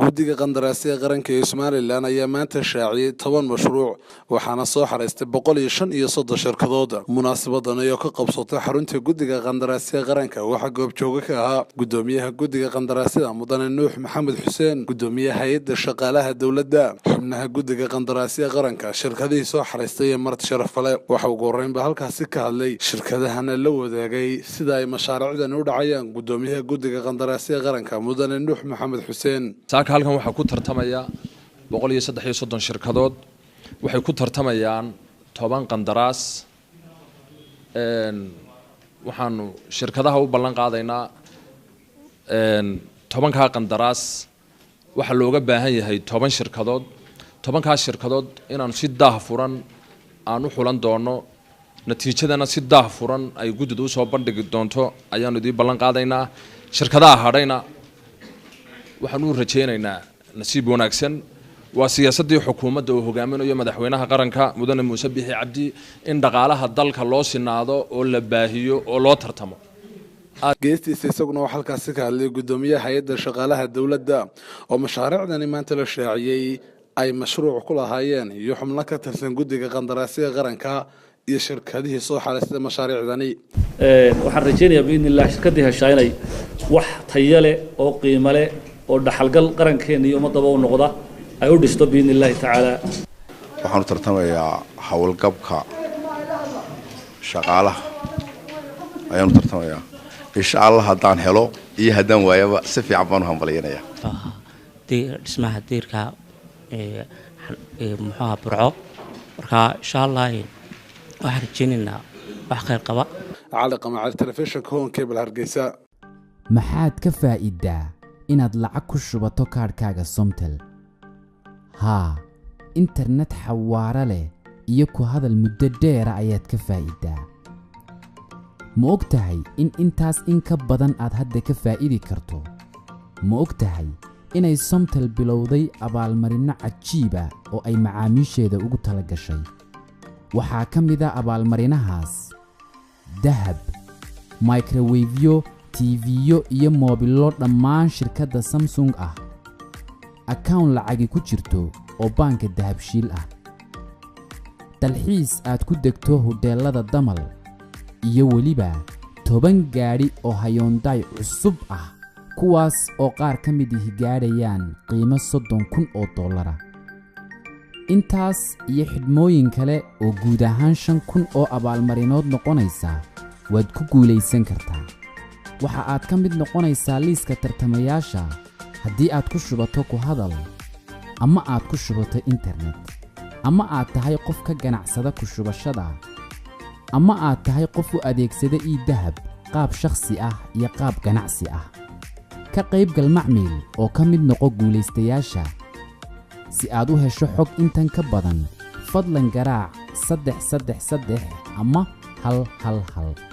Guddiga qandaraasyada qaranka ee Somalilan ayaa maanta shaaciyey 10 mashruuc, waxaana soo xaraystay 135 shirkadood. Munaasabadan ayaa ka qabsatay xarunta guddiga qandaraasyada qaranka. Waxaa goobjooga ka ahaa gudoomiyaha guddiga qandaraasyada, Mudane Nuux Maxamed Xuseen, gudoomiyaha hay-adda shaqaalaha dowladda, xubnaha guddiga qandaraasyada qaranka, shirkadihii soo xaraystay iyo marti sharafale. Waxa ugu horreynba halkaasi ka hadlay, shirkadahana la wadaagay sida ay mashaariicdan u dhacayaan, gudoomiyaha guddiga qandaraasyada qaranka, Mudane Nuux Maxamed Xuseen. Saaka halkan waxaa ku tartamaya 133 shirkadood. Waxay ku tartamayaan 10 qandaraas. Waxaanu shirkadaha u ballan qaadaynaa 10-kaa qandaraas waxaa looga baahan yahay 10 shirkadood. 10-kaa shirkadood inaanu si daah furan aan u xulan doono, natiijadana si daah furan ay guddida usoo bandhigi doonto ayaanu idiin ballan qaadaynaa. Shirkadaha hadhayna waxaan u rajaynaynaa nasiib wanaagsan. Waa siyaasaddii xukuumadda uu hogaaminayo madaxweynaha qaranka, Mudane Muuse Bixi Cabdi, in dhaqaalaha dalka loo sinaado oo la baahiyo oo loo tartamo. Geestiisa isaguna waxaa halkaasi ka hadlay gudoomiyaha hay-adda shaqaalaha dowladda, oo mashaariicdani maanta la shaaciyey ay mashruuc ku lahaayeen, iyo xubno ka tirsan guddiga qandaraasyada qaranka iyo shirkadihii soo xaraystay mashaariicdani. Waxaan rajaynayaa, biidni illah, shirkaddii heshaa inay wax tayo leh oo qiimo leh oo dhaxalgal qarankeena iyo ummaddaba u noqda ay u dhisto, biidni illahi tacaala. Waxaanu tartamayaa howlgabka shaqaalaha ayaanu tartamayaa. Insha Allah, haddaan helo iyo haddaan waayaba, si fiican baanu hambalyanaya. Dhismaha deyrka muxuuha Burco. Marka, insha Allah, waxaan rajeynaynaa wax khayr qaba. Cali Qamacad, telefishinka Horn Cable, Hargeysa. Maxaad ka faa'iiddaa inaad lacag ku shubato kaadhkaaga Somtel? Haa, internet xawaare leh iyo ku hadal muddo dheera ayaad ka faa'iiddaa. Ma og tahay in intaas in ka badan aad hadda ka faa'idi karto? Ma og tahay inay Somtel bilowday abaalmarinno cajiib ah oo ay macaamiisheeda ugu tala gashay? Waxaa ka mid ah abaalmarinahaas dahab, microwave-yo, TV-yo iyo moobillo dhammaan shirkadda Samsung ah, account lacagi ku jirto oo baanka Dahabshiil ah, dalxiis aad ku degto hodheellada Damal, iyo weliba 10 gaadhi oo Hyundai cusub ah, kuwaas oo qaar ka mid ihi gaadhayaan qiimo $30,000 ah. Intaas iyo xidhmooyin kale oo guud ahaan 5000 oo abaalmarinood noqonaysa waad ku guulaysan kartaa. Waxa aad ka mid noqonaysaa liiska tartamayaasha haddii aad ku shubato ku hadal ama aad ku shubato internet, ama aad tahay qof ka ganacsada ku shubashada, ama aad tahay qof u adeegsada e-Dahab qaab shakhsi ah iyo qaab ganacsi ah. Ka qaybgal, macmiil, oo ka mid noqo guulaystayaasha. Si aad u hesho xog intan ka badan, fadlan garaac 333 ama 111.